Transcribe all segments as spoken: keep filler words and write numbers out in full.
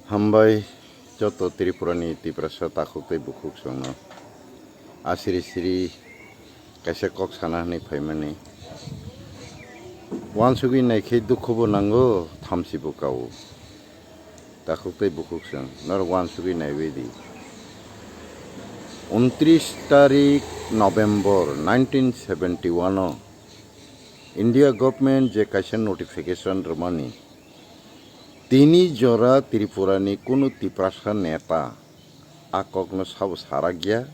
Hambai joto Tripurani Tiprasa takhuk tei bukhuk chwngno. Asiri siri kaisa kok sana hwnwi phaimani. Wansugwi naikhe dukhubo nango, thamsibo kao. Takhuk tei bukhuk chwng norok wansugwi naiwi di. Untris tarik November nineteen seventy one o India government je kaisa notification rwmani, tini jora Tripurani kunu Tiprasa neta a kokno sabo sarakya,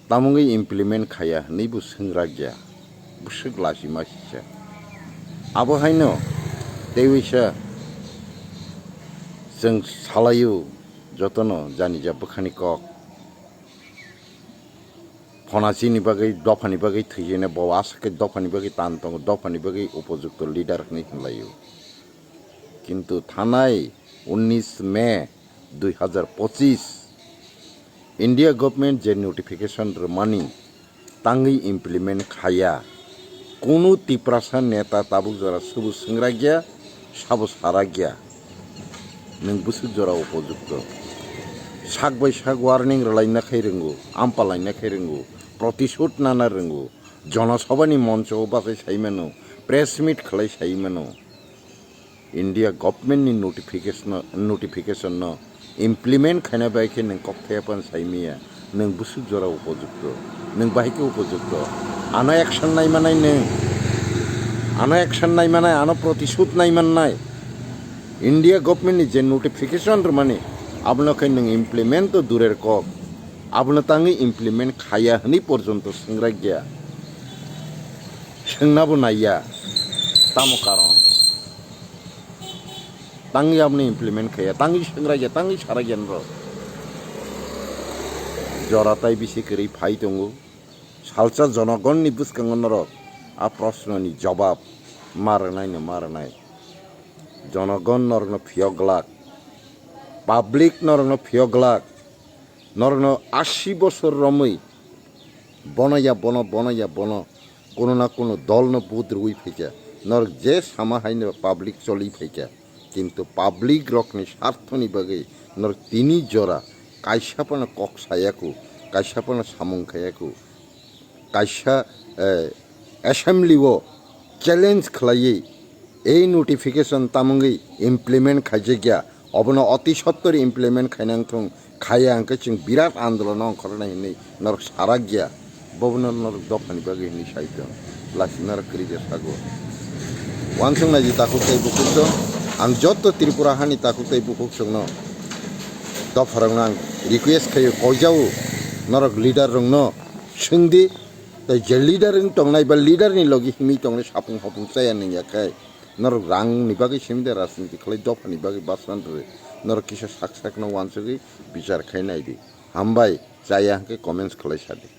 tamungwi implement khaya hwnwi bo swngrakya, bwswk lachima sisa. Abo haino teiwisa chwng salaio jotono janija bwkhani kok. Phonachini bagwi, dophani bagwi thwijina bo aswk khe dophani bagwi tan tongo, dophani bagwi upojukto leader hwnwi hwnlaio. Kintu thanai unnis May dui hazar pochis India government je notification rwmani tangwi implement khaya, kunu Tiprasa neta tabuk jora subu swngrakya, sabo sarakya. Nwng bwswk jora upojukto. Sak bai sak warning rwlaina khai rwngo, ampalaina khai rwngo, protisud nana rwngo, Jonosabhani moncho o bachai sai mano, press meet khlai sai mano. India government ni notification, notification no implement khaina bai khe nwng kok thaya pan sai maya, nwng bwswk jora upojukto, nwng bahai khe upojukto. Ano action nai manai nwng, ano action nai manai, ano protisud nai mannai. India government ni je notification rwmani, abono khe nwng implement to durer kok, abono tangwi implement khaya hwnwi porjonto swngrakya. Swngnabo naiya, tamo karon? Tangwi abono implement khaiya, tangwi swngrakya, tangwi sarakya norok. Jora tai bisi kwrwi phai tongo. Salsa jonogonni bwskango norok a prosnoni jobab ma rwnaino ma rwnai. Jonogon norokno phiyok glak, public norokno phiyok glak. Norokno asi bosor romwi bono ya bono, bono ya bono, kuno na kuno dolno vote rwui phaikha. Norok je sama haino public choli phaikha, kintu public rokni sarthoni bagwi norok tini jora kaisa phano kok sayaku, kaisa phano samung khayaku. Kaisa, eh, assembly o challenge khlaiwi ei notification tamungwi implement khaijakya, obono oti sottori implement khainang thung, khaiya hwnkhe chwng birat andolon ongkhornai hinwi norok sarakya, bobono norok dophani bagwi hinwi sai tong, lasi norok kwrwi ja sago. Wansuk naidi takhuk tei bukhuk chwng, ang joto Tripura hani takhuk tei bukhuk chwngno dopharokno ang request khaio, koijao norok leader rokno. Swngdi, tei je leader wng tongnai ba leader ni logi himwi tongnai sapung hopung chaya nangya khe, norok rang ni bagwi simi de rajniti khlai, dopha ni bagwi basan rw, norok kisa sak sak no wansugwi bichar khai naidi. Hambai, chaya hwnkhe comments khlai sadi.